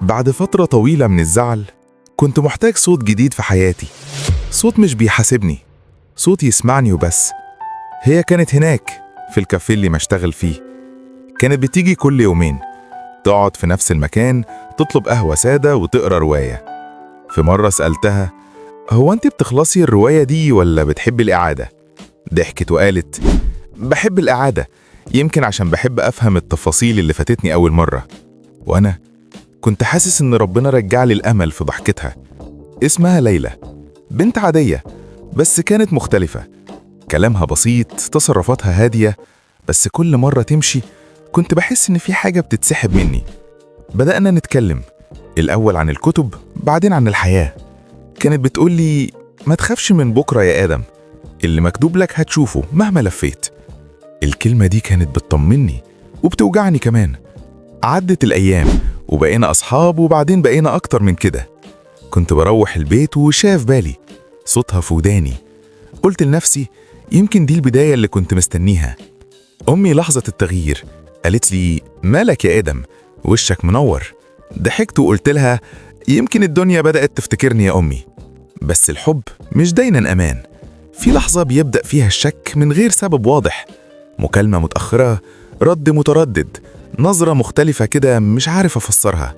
بعد فترة طويلة من الزعل كنت محتاج صوت جديد في حياتي، صوت مش بيحاسبني، صوت يسمعني وبس. هي كانت هناك في الكافيه اللي ما اشتغل فيه. كانت بتيجي كل يومين، تقعد في نفس المكان، تطلب قهوة سادة وتقرأ رواية. في مرة سألتها: هو أنت بتخلصي الرواية دي ولا بتحبي الإعادة؟ ضحكت وقالت: بحب الإعادة، يمكن عشان بحب أفهم التفاصيل اللي فاتتني أول مرة. وأنا كنت حاسس إن ربنا رجع لي الأمل في ضحكتها. اسمها ليلى، بنت عادية بس كانت مختلفة. كلامها بسيط، تصرفاتها هادية، بس كل مرة تمشي كنت بحس إن في حاجة بتتسحب مني. بدأنا نتكلم الأول عن الكتب، بعدين عن الحياة. كانت بتقولي: ما تخافش من بكرة يا آدم، اللي مكتوب لك هتشوفه مهما لفيت. الكلمة دي كانت بتطمني وبتوجعني كمان. عدت الأيام وبقينا أصحاب، وبعدين بقينا أكتر من كده. كنت بروح البيت وشاف بالي صوتها في وداني. قلت لنفسي: يمكن دي البداية اللي كنت مستنيها. أمي لاحظت التغيير، قالت لي: مالك يا آدم؟ وشك منور. ضحكت وقلت لها: يمكن الدنيا بدأت تفتكرني يا أمي. بس الحب مش دايما أمان. في لحظة بيبدأ فيها الشك من غير سبب واضح، مكالمة متأخرة، رد متردد، نظرة مختلفة كده مش عارف أفسرها.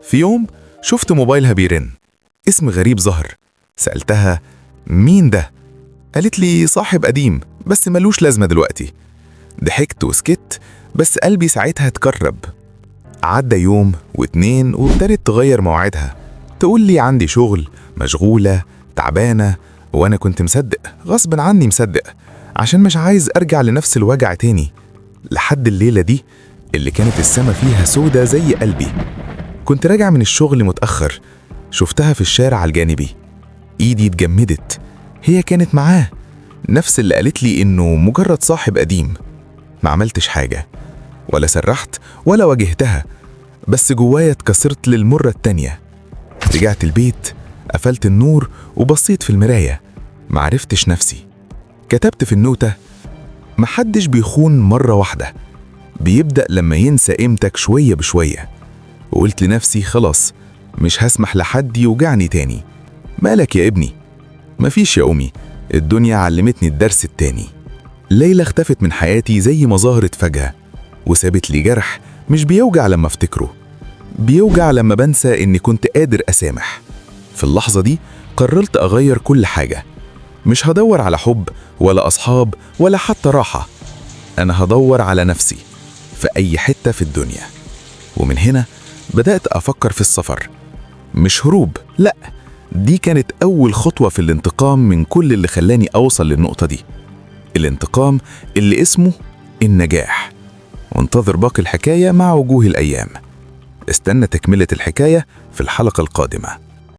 في يوم شفت موبايلها بيرن، اسم غريب ظهر. سألتها: مين ده؟ قالت لي: صاحب قديم، بس ملوش لازمة دلوقتي. ضحكت وسكت، بس قلبي ساعتها اتكرب. عدى يوم واتنين وابتدت تغير مواعيدها، تقول لي عندي شغل، مشغولة، تعبانة. وأنا كنت مصدق، غصب عني مصدق، عشان مش عايز أرجع لنفس الوجع تاني. لحد الليلة دي اللي كانت السما فيها سودة زي قلبي. كنت راجع من الشغل متأخر، شفتها في الشارع الجانبي. إيدي اتجمدت. هي كانت معاه، نفس اللي قالت لي إنه مجرد صاحب قديم. ما عملتش حاجة، ولا سرحت ولا واجهتها، بس جوايا اتكسرت للمرة التانية. رجعت البيت، قفلت النور وبصيت في المراية، معرفتش نفسي. كتبت في النوتة: محدش بيخون مرة واحدة، بيبدأ لما ينسى قيمتك شوية بشوية. وقلت لنفسي: خلاص، مش هسمح لحد يوجعني تاني. مالك يا ابني؟ مفيش يا أمي، الدنيا علمتني الدرس التاني. ليلى اختفت من حياتي زي ما ظهرت فجأة، وسابت لي جرح مش بيوجع لما افتكره، بيوجع لما بنسى إني كنت قادر أسامح. في اللحظة دي قررت أغير كل حاجة. مش هدور على حب ولا أصحاب ولا حتى راحة، أنا هدور على نفسي في أي حتة في الدنيا. ومن هنا بدأت أفكر في السفر. مش هروب، لأ، دي كانت أول خطوة في الانتقام من كل اللي خلاني أوصل للنقطة دي، الانتقام اللي اسمه النجاح. وانتظر باقي الحكاية مع وجوه الأيام. استنى تكملة الحكاية في الحلقة القادمة.